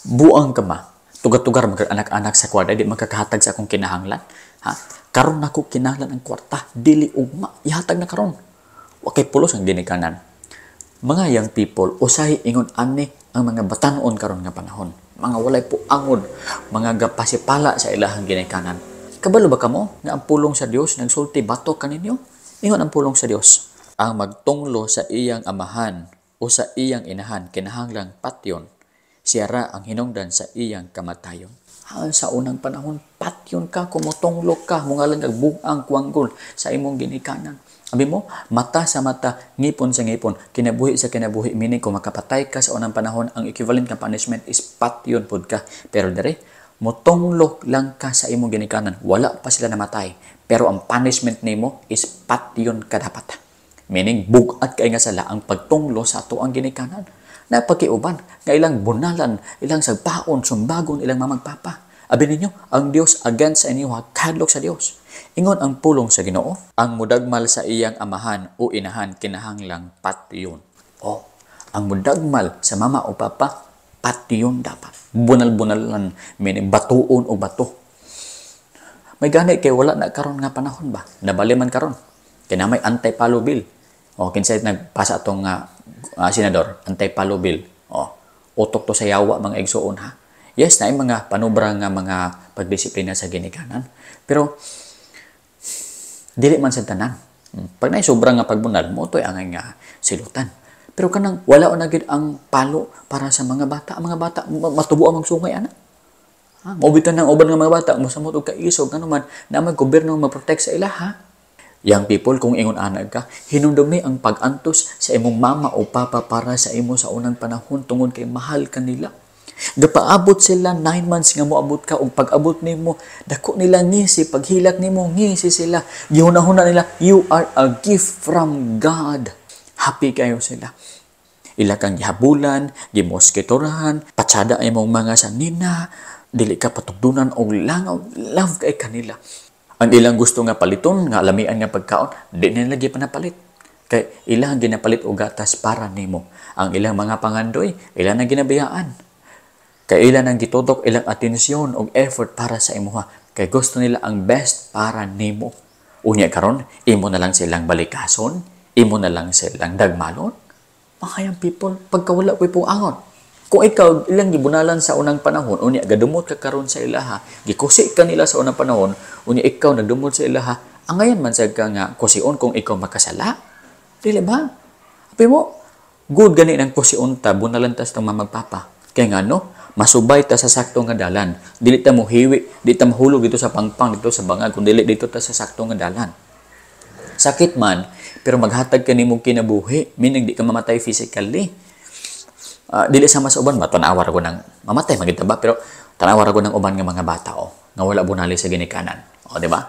Buang ka, ma. Tugar-tugar mag anak-anak sa kwarta, di magkakahatag sa akong kinahanglan. Ha? Karon nako kinahanglan ang kwarta, dili ugma, ihatag na karon. Wa kay pulos ang ginikanan. Mga young people, usahay ingon ani ang mga batanon karon nga panahon. Mga walay puangod, mga gapasipala sa ilahang ginikanan. Kabalo ba kamo nga ang pulong sa Dios nagsulti batok kaninyo? Ingon ang pulong sa Dios, ang magtunglo sa iyang amahan o sa iyang inahan kinahanglang patyon. Siya ra ang hinungdan sa iyang kamatayon. Ha, sa unang panahon, patyon ka, kumutunglo ka, mungalan kag buang kuwanggol sa imong ginikanan. Abi mo, mata sa mata, ngipon sa ngipon, kinabuhi sa kinabuhi, meaning kung makapatay ka sa unang panahon, ang equivalent nga punishment is patyon pud ka. Pero dere, mutunglo lang ka sa imong ginikanan, wala pa sila namatay. Pero ang punishment nimo is patyon ka dapat. Meaning, bugat kay nga sala ang pagtunglo sa ato ang ginikanan. Napakiuban, nga ilang bunalan, ilang sagpaon, sumbagon, ilang mamagpapa. Abi ninyo, ang Dios against sa inyo, kadlok sa Dios. Ingon ang pulong sa Ginoo, ang mudagmal sa iyang amahan o inahan kinahanglang patyon. Oh, ang mudagmal sa mama o papa, patyon dapat. Bunal-bunalan, meaning batuon o bato. May gani kay wala na karon nga panahon ba? Nabali man karon. Kay na may anti-palo bill. O kinsay nagpasa atong senador, anti-palo bill. O, utok to sa yawa, mga igsuon, ha. Yes, na mga panubra nga mga pagdisiplina sa ginikanan. Pero dili man sa tanan. Pag naay sobra nga pagbunal mo to'y angay nga silutan. Pero kanang wala na gid ang palo para sa mga bata. Ang mga bata matubo ang magsungay ana. Ha? Maubitan ng uban nga mga bata, mosamot og kaisog ngano man na may gobyerno ma-protect sa ila, ha. Young people, kung ingon ana ka, hinumdumi ang pag-antos sa imong mama o papa para sa imo sa unang panahon tungod kay mahal ka nila. Gapaabot sila 9 months nga moabot ka ug pag-abot nimo dako nila ngisi, paghilak nimo ngisi sila. Gihunahuna nila you are a gift from God. Happy kayo sila. Ila kang gihabulan, gimoskitorahan, patsada imong mga sanina, dili ka patugdunan og langaw, love kay kanila. Ang ilang gusto nga paliton, nga lamian nga pagkaon, di nila lagi panapalit. Kay ilang ginapalit og gatas para nimo. Ang ilang mga pangandoy, ilang ang ginabiyaan. Kay ilan ang gitudok ilang atensyon og effort para sa imuha. Kay gusto nila ang best para nimo. Unya karon, imo na lang silang balikason, imo na lang silang dagmalon. Mga young people, pagkawala ko'y puangon. Kung ikaw ilang gibunalan sa unang panahon, unya gadumot ka karon sa ilaha, gikusi ka nila sa unang panahon, unya ikaw nagdumot sa ilaha, angayan man sad ka nga kusion kung ikaw makasala. Dili ba? Api mo, good gani ng kusion ta, bunalan ta sa mamagpapa. Kaya nga no, masubay ta sa sakto nga dalan. Dili ta mohiwi, dili ta mahulog dito sa pangpang, dito sa bangag, kung dili dito ta sa sakto nga dalan. Sakit man, pero maghatag ka nimo kinabuhi, meaning di ka mamatay physically. Dili sama sa uban ba, tan-awar ko ng mamatay magid ba, pero tan-awar ko ng uban nga mga bata oh, nga wala bunali sa ginikanan. O, di ba?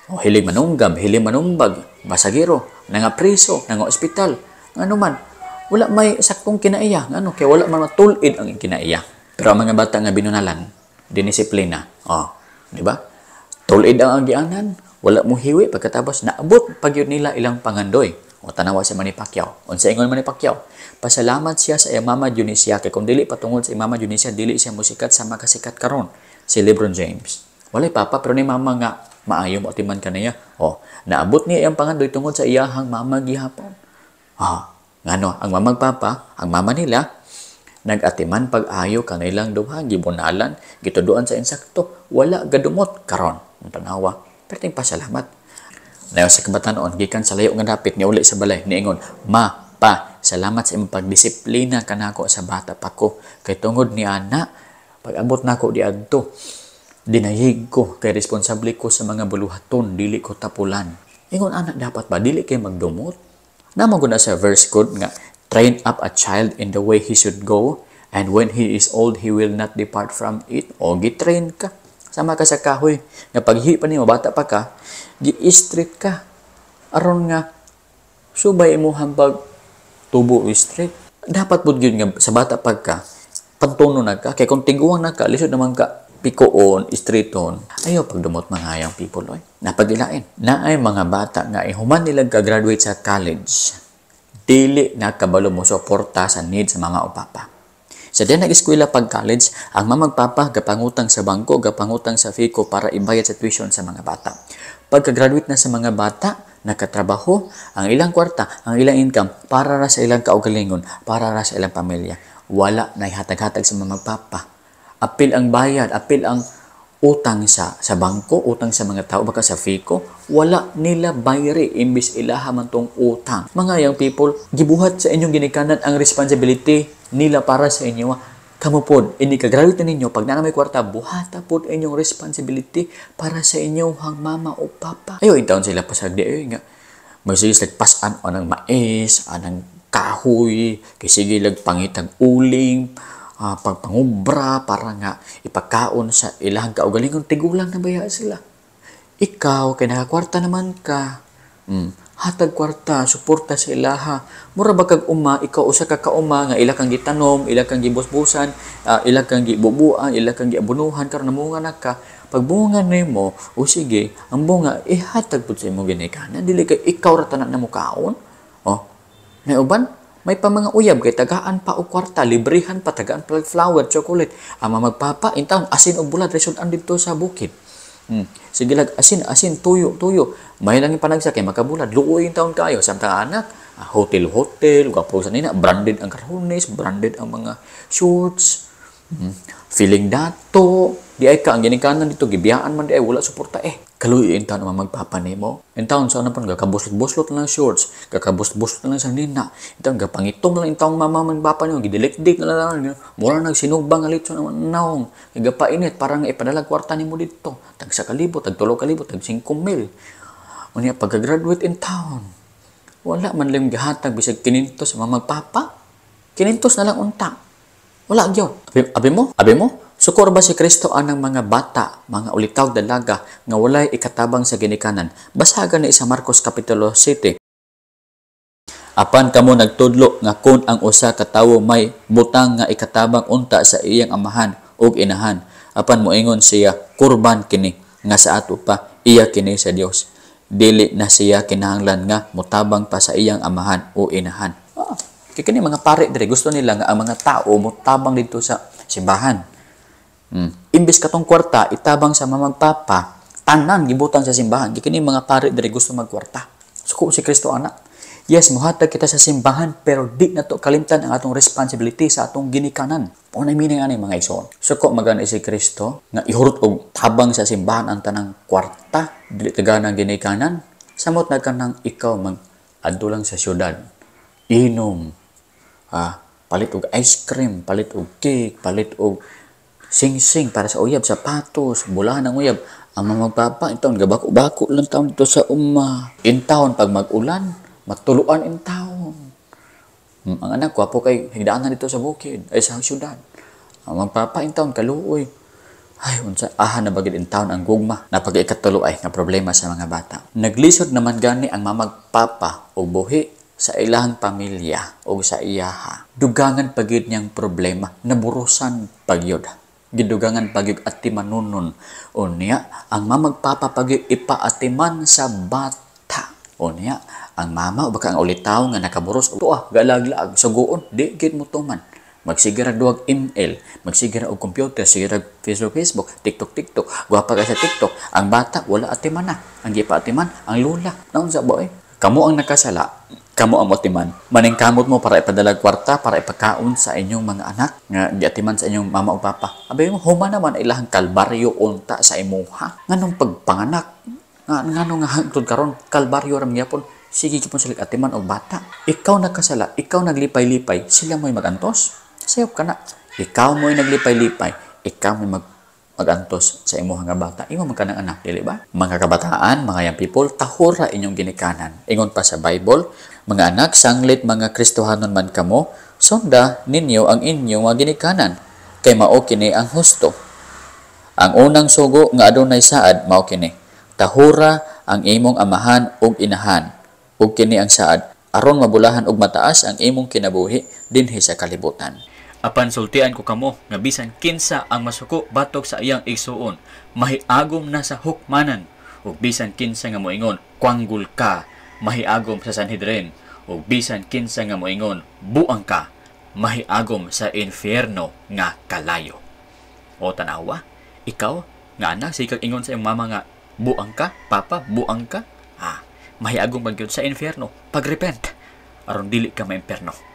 O, hilig manunggam, hilig manumbag, basagiro, nangapriso, nanga ospital, ngano man, wala may saktong kinaiya, ngano kay wala man matulid ang kinaiya. Pero ang mga bata nga binunalan, dinisiplina, oh, di ba? Tulid ang agianan, wala mo hiwi pagkatapos naabot pag yun nila ilang pangandoy. O tanawa si Manny Pacquiao. Unsa ingon Manny Pacquiao? Pasalamat siya sa iyang mama Dionisia kay kung dili patungod sa iyang mama Dionisia dili siya musikat sa makasikat karon si LeBron James. Walay papa pero ni mama nga maayo mo atiman kaniya. O naabot niya iyang pangandoy tungod sa iyahang mama gihapon. Ah, ngano ang mamag papa, ang mama nila nagatiman pag-ayo kanilang duha, gibunalan, gituduan sa insakto, wala gadumot karon. Ang tanawa, perting pasalamat. Nayo sa kabatanon, gikan sa layo nga dapit, niuli sa balay, niingon, "Ma, pa, salamat sa imong pagdisiplina kanako sa bata pa ko. Kay tungod ni ana, pag-abot nako diadto, dinayig ko, kay responsable ko sa mga buluhaton, dili ko tapulan." Ingon ana dapat ba, dili kay magdumot? Namo na sa verse code nga, "Train up a child in the way he should go, and when he is old, he will not depart from it." O, gitrain ka. Sama ka sa kahoy, nga paghi pa nimo, bata pa ka, gi-straight ka. Aron nga, subay imo hambag tubo straight. Dapat pud gyud nga sa bata pag ka, pantuno na ka. Kay kung tiguang na ka, lisod naman ka pikoon, straighton. Ayaw pagdumot, mga young people, oy. Napagilain. Naay mga bata nga human nila ka-graduate sa college, dili na kabalo mo suporta sa needs sa mama o papa. Sa diha nag-eskwela pag college, ang mamagpapa gapangutang sa bangko, gapangutang sa FICO para ibayad sa tuition sa mga bata. Pagka-graduate na sa mga bata, nakatrabaho, ang ilang kwarta, ang ilang income, para ra sa ilang kaugalingon, para ra sa ilang pamilya. Wala na ihatag-hatag sa mamagpapa. Apil ang bayad, apil ang utang sa bangko, utang sa mga tao, baka sa FICO, wala nila bayri imbis ilaha man tong utang. Mga young people, gibuhat sa inyong ginikanan ang responsibility nila para sa inyo. Kamo pod, ini ka-graduate ninyo, pag naa may kwarta, buhata pod inyong responsibility para sa inyong mama o papa. Ayo, intaon sila pasagdi, ay nga, magsige sila pasan anang mais, anang kahoy, kay sige lag pangitag uling, pagpangubra para nga ipakaon sa ilang kaugalingon, tigulang na baya sila. Ikaw, kay nakakwarta naman ka, hatag kwarta, suporta sa ilaha. Mura ba kag uma, ikaw usa ka kauma nga ila kang gitanom, ila kang gibusbusan, ila kang gibubuan, ila kang giabunuhan, karon namunga na ka. Pagbunga nimo, o sige, ang bunga ihatag pud sa imong ginikanan, dili kay ikaw ra tanan na mukaon. Oh, nauban may pa mga uyab kay tagaan pa og kwarta, librihan pa, tagaan pa flower, chocolate. Ang magpapa intawon asin og bulad result didto sa bukid. Sige lag asin, asin, tuyo, tuyo. May lang panagsa kay makabulad, luoy intawon kayo samtang anak, hotel, hotel, gwapo sa nina, branded ang karhones, branded ang mga shorts. Feeling dato, di ay ka ang ginikanan dito gibiyaan man di ay wala suporta eh. Kaluoy intawon ang magpapa nimo. Intawon sa ano pon gakabuslot-buslot lang shorts, gakabuslot-buslot lang sa nina. Intawon gapangitom lang intawon mama man papa nimo, gidilik-dik na lang. Mura nagsinubang nga litson ang naong, gapainit para nga ipadala kwarta nimo didto. Tag sa kalibo, tag 3 kalibo, tag 5 mil. Unya pagka-graduate in town, wala man lang gihatag bisag 500 sa mga magpapa. 500 na lang unta. Wala gyud. Abi mo? Abi mo? Sukor ba si Kristo anang mga bata, mga ulitaw dalaga nga walay ikatabang sa ginikanan? Basagan na isa Marcos Kapitulo 7. Apan kamo nagtudlo nga kun ang usa ka tawo may butang nga ikatabang unta sa iyang amahan ug inahan, apan moingon siya, kurban kini nga sa ato pa, iya kini sa Dios. Dili na siya kinahanglan nga motabang pa sa iyang amahan o inahan. Kay kini mga pare diri gusto nila nga ang mga tao motabang didto sa simbahan. Imbes katong kwarta itabang sa mamagpapa, tanan gibutang sa simbahan. Kay kini mga pare diri gusto magkwarta. Suko si Kristo anak. Yes, mohatag kita sa simbahan pero di na to kalimtan ang atong responsibility sa atong ginikanan. Mao na meaning ani mga igsoon. Suko magani si Kristo nga ihurot og tabang sa simbahan ang tanang kwarta, dili tagana ang ginikanan. Samot na kanang ikaw mag adto lang sa syudad, inom, palit og ice cream, palit og cake, palit og sing-sing para sa uyab, sapatos, bulahan ang uyab. Ang mga magpapa, in taon, gabako-bako lang taon dito sa uma. In taon, pag mag-ulan, matuluan in taon. Ang anak, kwapo kay higdaanan dito sa bukid, ay sa syudad. Ang magpapa, in taon, kaluoy. Ay, unsa, aha na bagid in taon ang gugma. Napag-ikatulo ay nga problema sa mga bata. Naglisod naman gani ang mamagpapa o buhi sa ilang pamilya o sa iyaha. Dugangan pagid niyang problema, naburusan pagyod. Gidugangan pagyod atimanunon. O niya, ang mamagpapa pagyod ipaatiman sa bata. O niya, ang mama o baka ang ulitaw nga nakaburos, tuwa, galaglaag, suguon, di gid mo tuman. Magsigira duwag ML, magsigira og computer, sigira Facebook, Facebook, TikTok, TikTok, gwapa ka sa TikTok. Ang bata, wala atiman na. Ang gipaatiman, ang lula. Naunsa ba eh? Kamo ang nakasala, kamo ang motiman. Maningkamot mo para ipadala kwarta, para ipakaon sa inyong mga anak, nga giatiman sa inyong mama o papa. Abi mo, huma naman ilahang kalbaryo unta sa imuha. Nganong pagpanganak, nganong nga hangtod karon, kalbaryo ram gyapon, sige gyapon sila atiman og bata. Ikaw nakasala, ikaw naglipay-lipay, sila mo'y magantos. Sayop ka na. Ikaw mo'y naglipay-lipay, ikaw mo'y magantos sa imuha nga bata. Imo man kanang anak, dili ba? Mga kabataan, mga young people, tahura inyong ginikanan. Ingon pa sa Bible, mga anak, sanglit mga Kristohanon man kamo, sunda ninyo ang inyong mga ginikanan, kay mao kini ang husto. Ang unang sugo nga adunay saad mao kini, tahura ang imong amahan ug inahan, ug kini ang saad, aron mabulahan og mataas ang imong kinabuhi dinhi sa kalibutan. Apan sultian ko kamo nga bisan kinsa ang masuko batok sa iyang igsuon, mahiagom na sa hukmanan, ug bisan kinsa nga moingon kwanggol ka, mahiagom sa Sanhedrin, ug bisan kinsa nga moingon buang ka, Mahiagom sa impyerno nga kalayo. O tanawa, ikaw nga anak, sige kag ingon sa imong mama nga buang ka, papa, buang ka. Ah, mahiagom man gyud sa impyerno. Pag-repent aron dili ka maimpyerno.